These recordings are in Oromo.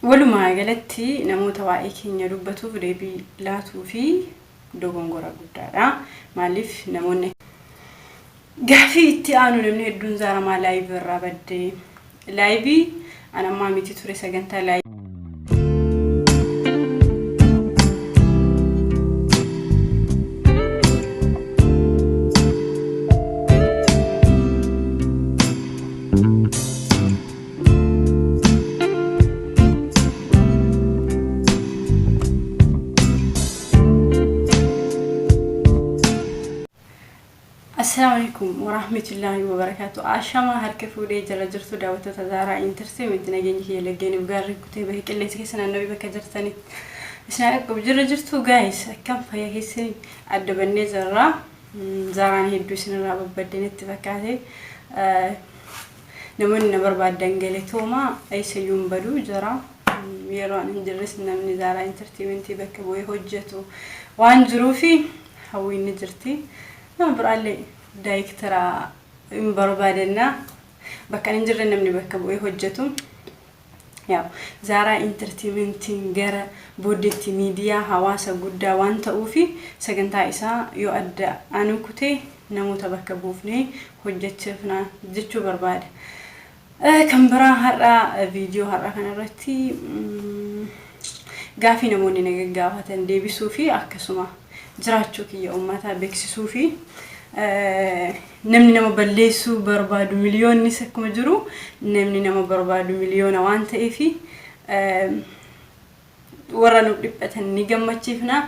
Walumaa galatti namoota waa'ee keenya dubbatuuf deebii laatuu fi dogongora guddaadha. Maaliif namoonni Gaafii itti aanu namni hedduun Zaaramaa live irraa badde. Live an ammaa miti ture sagantaa live. Assalaamu alaikum warahmatullahi wabarakatuh. Ashamaa harka fuudhee jala jirtu daawwattoota Zaaraa Entertainment nageenya kiyya laggeeniif gaarri kutee bahee qilleensa keessa naannawii bakka jirtanitti isin haa qaqqabu jira jirtu guys akkam fayyaa keessanii adda bannee jirra. Zaaraan hedduu isinirraa babbadde natti fakkaate. Namoonni na barbaaddan galatoomaa eessayyuu hin badu jira. Yeroo ani hin jirres namni Zaaraa Entertainment bakka bu'ee hojjetu waan jiruufi hawwiin ni jirti. Nama biraallee daayiktara hin barbaadanna. Bakka ani hin jirre namni bakka bu'ee hojjetu. Yaa Zaaraa Entertainmentiin gara booddeetti miidiyaa hawaasa guddaa waan ta'uufi sagantaa isaa yoo adda anu kute namoota bakka buufnee hojjechiifna jechuu barbaada. Kan biraa har'a viidiyoo har'a kanarratti gaafii namoonni na gaggaafatan deebisuu fi akkasuma jiraachuu kiyya uummataa beeksisuu fi namni nama balleessuu barbaadu miliyoonnis akkuma jiru namni nama barbaadu miliyoona waan ta'eef warra nu dhiphatan ni gammachiifna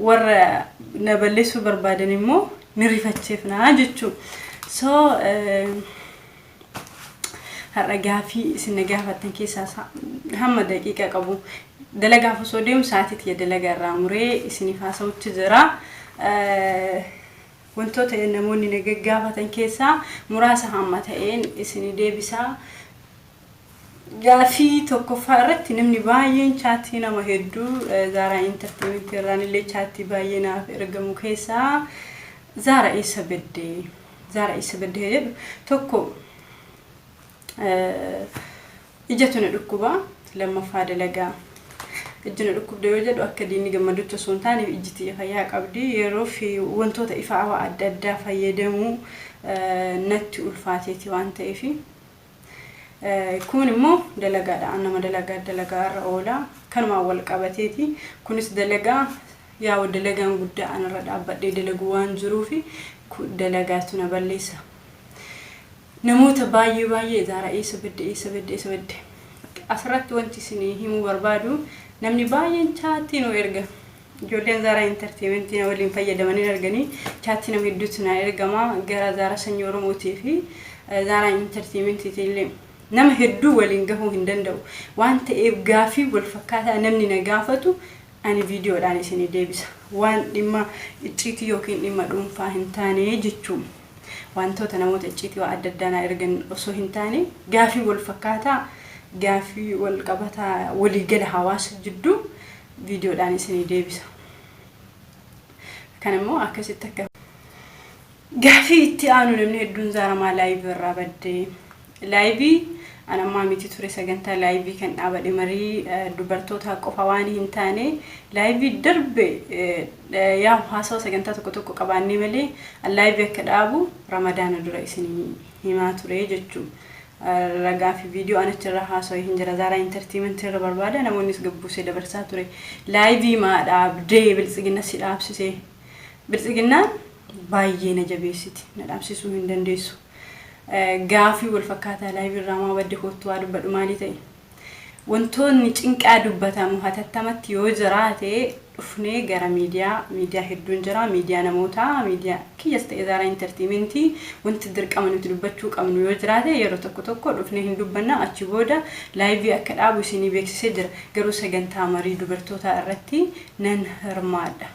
warra na balleessuu barbaadan immoo ni rifachiifna jechuudha. So har'a gaafii isin na gaafattan keessaa hamma daqiiqa qabu dalagaaf osoo deemu sa'aatii tiyya dalagaa irraa muree isiniif haasa'utti jira. Wantoota namoonni na gaggaafatan keessaa muraasa hamma ta'een isinii deebisa. Gaafii tokkoffaa irratti namni baay'een chaatii nama hedduu Zaaraa Entertainment irraan illee chaatii baay'ee naaf ergamu keessaa Zaara eessa badde? Zaara eessa badde jedhu tokko ijatu na dhukkuba lammaffaa dalagaa. Ijji na dhukkubde yoo jedhu akka diinni gammadutti osoo hin taane ijji tiyya fayyaa qabdi yeroo fi wantoota ifa awaa adda addaa fayyadamuu natti ulfaateeti waan ta'eef. Kun immoo dalagaadha. An nama dalagaa dalagaa irra oola. Kanumaan wal qabateeti. Kunis dalagaa yaa dalagaan guddaa anarra dhaabbadhee dalagu waan jiruufi dalagaatu na balleessa. Namoota baay'ee baay'ee Zaara eessa badde eessa badde eessa badde. Asirratti wanti isinii himuu barbaadu namni baay'een chaattii nu erga. Ijoolleen Zaaraa Entertainment na waliin fayyadamanii arganii chaattii nama hedduutu na ergama gara Zaaraa Sanyii Oromootii fi Zaaraa Entertainment illee nama hedduu waliin gahuu hin danda'u. Waan ta'eef gaafii wal fakkaataa namni na gaafatu ani viidiyoodhaan isinii deebisa. Waan dhimma icciitii yookiin dhimma dhuunfaa hin taane jechuun. Wantoota namoota icciitii waa adda addaa naa ergan osoo hin taane gaafii wal fakkaataa gaafii wal qabataa waliigala hawaasa jidduu viidiyoodhaan isinii deebisa. Kan immoo akkasitti akka gaafii itti aanu namni hedduun Zaaramaa live irraa badde. Live an ammaa miti ture sagantaa live kan dhaabadhe marii dubartootaa qofa waan hin taane live darbe yaa haasawa sagantaa tokko tokko qabaannee malee live akka dhaabu ramadaana dura isin himaa ture jechuudha. Ragaa fi viidiyoo an achirra haasawe hin jira. Zaaraa Entertainment irra barbaada namoonnis gabbuusee dabarsaa ture. Live maa dhaabdee biltsiginna si dhaabsisee. Biltsiginnaan baay'ee na jabeessiti. Na dhaabsisuu hin dandeessu. Gaafii wal fakkaataa live irraa maa badde koottu waa dubbadhu maalii ta'e. Wantoonni cinqaa dubbatamu hatattamatti yoo jiraate dhufnee gara miidiyaa miidiyaa hedduun jira miidiyaa namootaa miidiyaa kiyyas ta'e Zaaraa Entertainment wanti dirqama nuti dubbachuu qabnu yoo jiraate yeroo tokko tokko dhufnee hin dubbanna achi booda live akka dhaabu isinii beeksisee jira garuu sagantaa marii dubartootaa irratti nan hirmaadha.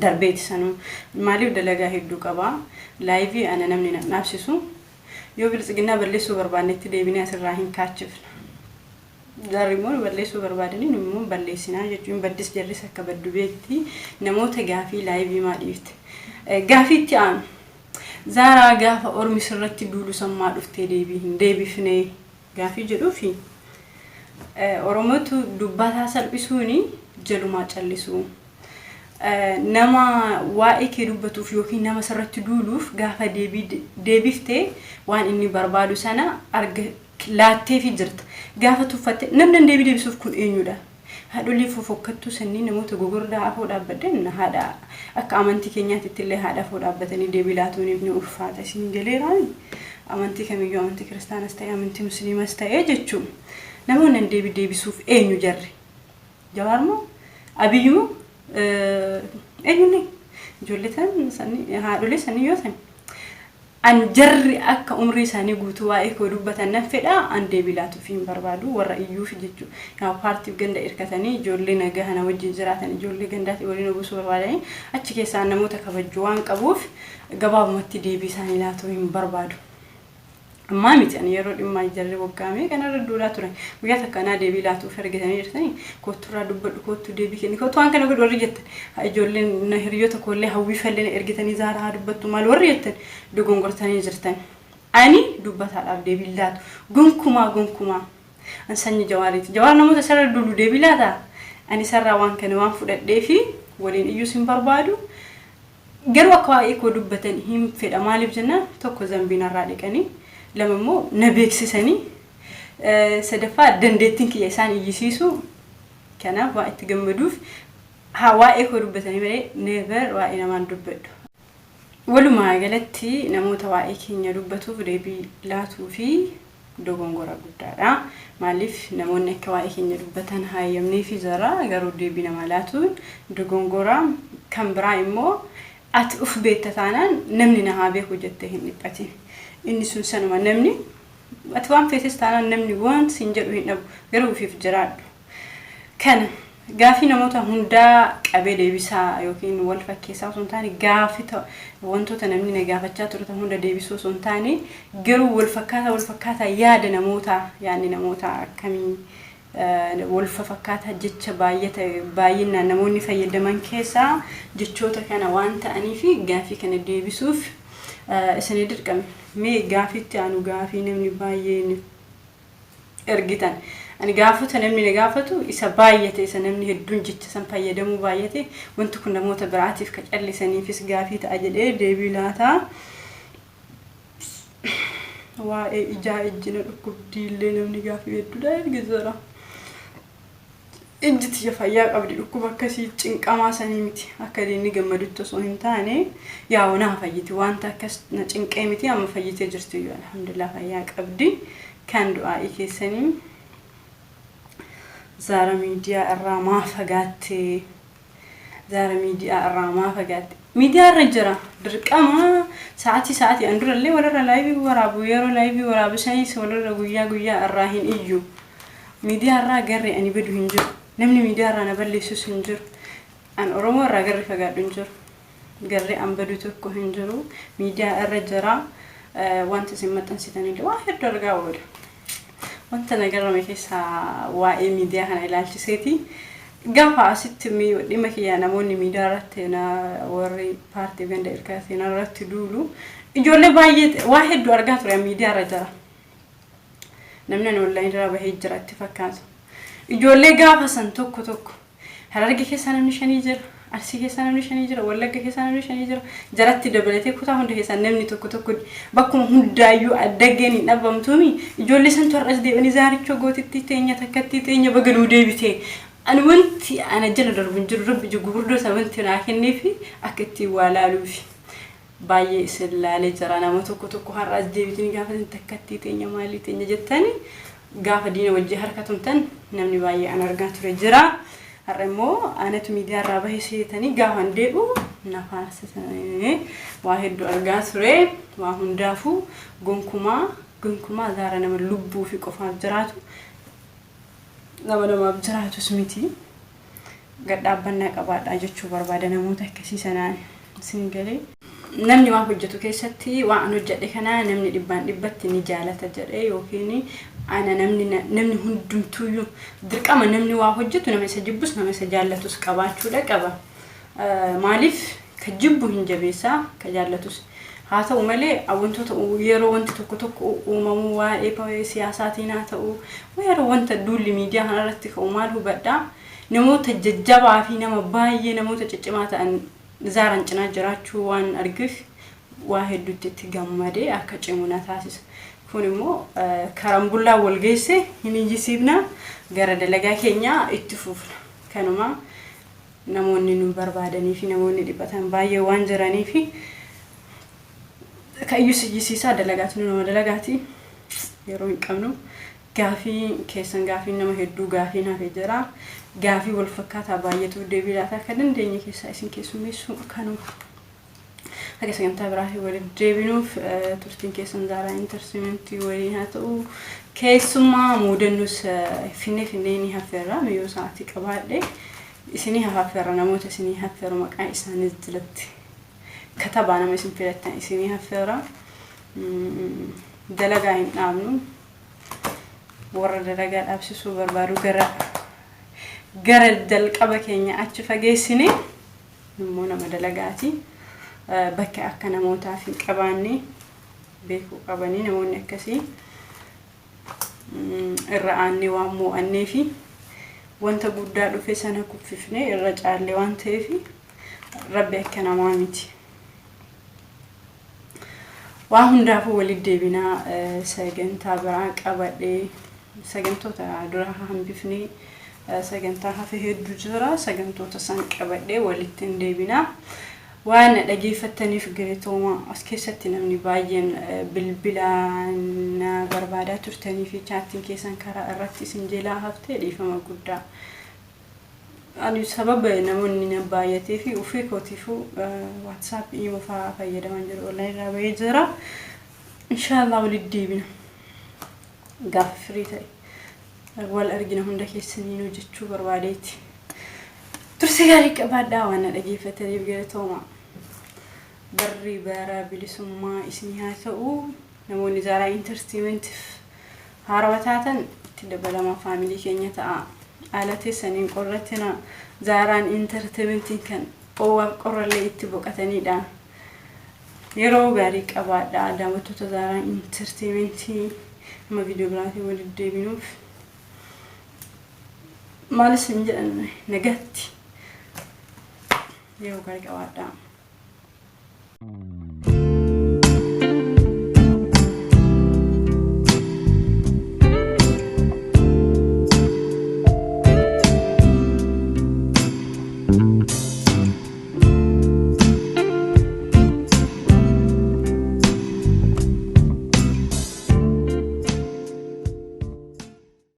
Darbeeti sanuu maaliif dalagaa hedduu qaba live ana namni nan dhaabsisu yoo biltsiginnaa balleessuu barbaannetti deebinee asirraa hin kaachifna. Jarri immoo nu balleessuu barbaadanii nu immoo balleessinaa jechuun baddis jarris akka baddu beekti namoota gaafii live maa dhiifte. Gaafii itti aanu. Zaaraa gaafa ormi sirratti duulu sammaa dhuftee deebii hin deebifne gaafii jedhuufi. Oromootu dubbataa salphisuuni jalumaa callisuu. Nama waa'ee kee dubbatuuf yookiin nama sirratti duuluuf gaafa deebii deebiftee waan inni barbaadu sana arga laatteefii jirta. Gaafa tuffatte namni deebii deebisuuf kun eenyudha? Haadholii fofokkattuu sannii namoota gogordaa afoo dhaabbadden haadha akka amantii keenyaatitti illee haadha afoo dhaabbatanii deebii laatuun ni ulfaata isin galeeraa. Amantii kamiyyuu, amantii kiristaanas ta'e, amantii musliimas ta'e jechuun, namoonni deebii deebisuuf eenyu jarri? Jawaar moo? Abiyyi moo? Eenyunni? Ijoollee tan sanii haadholee sanii yoo ta'an, an jarri akka umrii isaanii guutuu waa'ee koo dubbatan nan fedha. An deebii laatuuf hin barbaadu warra iyyuuf jechuudha. Yaa paartiif ganda hirkatanii ijoollee nagaa kana wajjin jiraatan, ijoollee gandaatii waliin buusuu barbaadanii achi keessaa namoota kabajju waan qabuuf gabaabumatti deebii isaanii laatuu hin barbaadu. Ammaa miti, ani yeroo dhimmaa jarri waggaamee kanarra duulaa turan guyyaa takka anaa deebii laatuuf argatanii jirtanii, "Kootturraa dubbadhu, koottuu deebii kenni, koottu waan kana godhu" warri jettan, ijoolleen na hiriyoota koollee hawwii fallee na ergitanii, "Zaaraa haa dubbattu" maal warri jettan, dogongortanii jirtan. Ani dubbataadhaaf deebii laatu gonkumaa gonkumaa. An sanyii Jawaariiti. Jawaar namoota sarara duulu deebii laataa? Ani sarraa waan kana waan fudhadhee fi waliin iyyuus hin barbaadu. Garuu akka waa'ee koo dubbatan hin fedha. Maaliif jennaan, tokko zambii narraa dhiqanii, lama immoo na beeksisanii, sadaffaa dandeettiin kiyya isaan iyyisiisu. Kanaaf waa itti gammaduuf haa waa'ee koo dubbatanii malee never waa'ee namaan dubbadhu. Walumaa galatti namoota waa'ee keenya dubbatuuf deebii laatuu fi dogongora guddaadha. Maaliif namoonni akka waa'ee keenya dubbatan hayyamnee fi jira, garuu deebii namaa laatuun dogongora. Kan biraa immoo ati uf beekta taanaan namni na haa beeku jettee hin dhiphatin. Inni sun sanuma, namni ati waan feetes taanaan namni waan siin jedhu hin dhabu, garuu ofiif jiraadhu. Kana gaafii namoota hundaa qabee deebisaa yookiin wal fakkeessaa osoo hin taane, gaafii wantoota namni na gaafachaa ture hunda deebisuu osoo hin taane, garuu wal fakkaataa wal fakkaataa yaada namoota, yaadni namoota akkamii wal fakkaataa, jecha baay'ata baay'inaan namoonni fayyadaman keessaa jechoota kana waan ta'aniif gaafii kana deebisuuf isinii dirqame. Mee gaafiitti aanu, gaafii namni baay'een ergitan. Ani gaafota namni na gaafatu isa baay'ate, isa namni hedduun jecha san fayyadamuu baay'ate, wanti kun namoota biraatiif ka callisaniifis gaafii ta'a jedhee deebii laataa. Waa'ee ijaa, ijjina dhukkubdiillee namni gaafii hedduudha ergiseera. Ijji tiyya fayyaa qabdi, dhukkuba akkasii cinqamaa sanii miti. Akka inni gammadutti osoo hin taane, yaa naa fayyiti, wanta akkas na cinqee miti, amma fayyitee jirti iyyuu, alhamdulillah, fayyaa qabdi. Kan du'aa'ii keessanii. Zaara miidiyaa irraa maa fagaatte? Zaara miidiyaa irraa maa fagaatte? Miidiyaa irra jira. Dirqama sa'aatii sa'aatii an durallee walirra live waraabu, yeroo live waraabu sanis walirra guyyaa guyyaa irraa hin iyyu. Miidiyaa irraa garri ani badu hin jiru. Namni miidiyaa irraa na balleessus hin jiru. An Oromoo irraa garri fagaadhu hin jiru. Garri an badu tokko hin jiru. Miidiyaa irra jira. Wanta isin maxxansitanillee waa hedduu argaa oola. Wanta na garame keessaa waa'ee miidiyaa kana ilaalchiseeti. Gaafa asitti dhimma kiyyaa namoonni miidiyaa irratti na warri paartii ganda irkaatee irratti duulu, ijoollee baay'ee waa hedduu argaa ture, miidiyaa irra jira. Namni ani online irraa bahee jira itti fakkaatu. Ijoollee gaafa san tokko tokko Hararge keessaa namni shanii jira. Arsii keessaa namni shanii jira. Wallagga keessaa namni shanii jira. Jaratti dabalatee kutaa hunda keessaa namni tokko tokko bakkuma hundaayyuu addaggeen hin dhabamtuumi. Ijoollee santu har'as deebi'anii, "Zaarichoo gootitti teenya, takkatti teenya, baga nuu deebite." Ani wanti ana jala darbu hin jiru. Rabbi ija gurguddoo isaa wanti naa kenneefi akka ittiin waa laaluufi. Baay'ee isin laalee jira. Nama tokko tokko har'as deebitanii gaafa isin takkattii teenya, maalii teenya jettanii gaafa diina wajjin harka tumtan namni baay'ee an argaa ture jira. Har'a immoo anatu miidiyaa irraa bahee seetanii gaafa an deebi'u na faarsitanii waa hedduu argaa ture. Waa hundaafuu gonkumaa gonkumaa Zaara nama lubbuu fi qofaaf jiraatu, nama namaaf jiraatus miti. Gadhaabbannaa qabaadhaa jechuu barbaada namoota akkasii sanaan isin galee. Namni waan hojjetu keessatti waan an hojjedhe kana namni dhibbaan dhibbatti ni jaalata jedhee yookiin ana namni hundumtuuyyuu dirqama namni waa hojjetu nama isa jibbus nama isa jaallatus qabaachuudha qaba. Maaliif, ka jibbu hin jabeessaa, ka jaallatus. Haa ta'u malee wantoota yeroo wanti tokko tokko uumamu waa'ee siyaasaatiin haa ta'u yeroo wanta duulli miidiyaa kanarratti ka'u maal hubadhaa namoota jajjabaa fi nama baay'ee namoota ciccimaa ta'an Zaaran cinaa jiraachuu waan argeef waa hedduutti itti gammadee akka cimu na taasisa. Kun immoo karambullaa wal geesse hin iyyisiifna gara dalagaa keenyaa itti fufna. Kanuma namoonni nu barbaadanii fi namoonni dhiphatan baay'ee waan jiranii fi kayyus iyyisiisaa dalagaati nu nama dalagaati yeroo hin qabnu. Gaafii keessan gaafiin nama hedduu gaafiin hafe jira. Gaafii wal fakkaataa baay'eetu deebii laata akka dandeenye keessaa isin keessummeessuu kanuma. Haga sagantaa biraatiin walitti deebinuuf turtiin keessan Zaaraa Intartimentii waliin haa ta'u. Keessummaa muudannus finnee finnee ni haffeerra miyyoo sa'aatii qabaadhe isinii haffeerra namoota isinii haffeeru maqaa isaanii jalatti katabaa nama isin filattan isinii haffeerra. Dalagaa hin dhaabnu. Warra dalagaa dhaabsisuu barbaadu gara gara jalqaba keenya achi fageessine immoo nama dalagaati. Bakka akka namootaaf hin qabaanne beekuu qabanii namoonni akkasii irra aannee waan moo'annee fi wanta guddaa dhufe sana kuffifnee irra caalle waan ta'eef rabbi akka namaa miti. Waa hundaafuu walitti deebinaa sagantaa biraa qabadhee sagantoota dura hambifnee sagantaa hafe hedduu jira sagantoota san qabadhee walitti hin deebinaa. Waan na dhageeffattaniif galatooma as keessatti namni baay'een bilbila na barbaadaa turtanii fi chaattiin keessan karaa irratti isin jelaa haftee dhiifama guddaa. Ani sababa namoonni na baay'atee fi ofii kootiifuu WhatsApp imo fa'aa fayyadaman jiru online irraa bahee jira. Inshaallah walitti deebina. Gaafa firii ta'e wal argina hunda keessaniinuu jechuu barbaadeeti. Tursi gaarii qabaadhaa waan na dhageeffataniif galatooma. Barri bara bilisummaa isinii haa ta'u. Namoonni Zaaraa Entertainmentiif haarawa taatan itti dabalamaa faamilii keenya ta'a. Haala teessaniin qorratina Zaaraan Entertainmentiin kan oowwaaf qorrallee itti boqatanidha. Yeroo gaarii qabaadha daawwattoota Zaaraa Entertainmentii amma viidiyoo biraatiin walitti deebinuuf. Maal isin jedhan nagaatti yeroo gaarii qabaadha.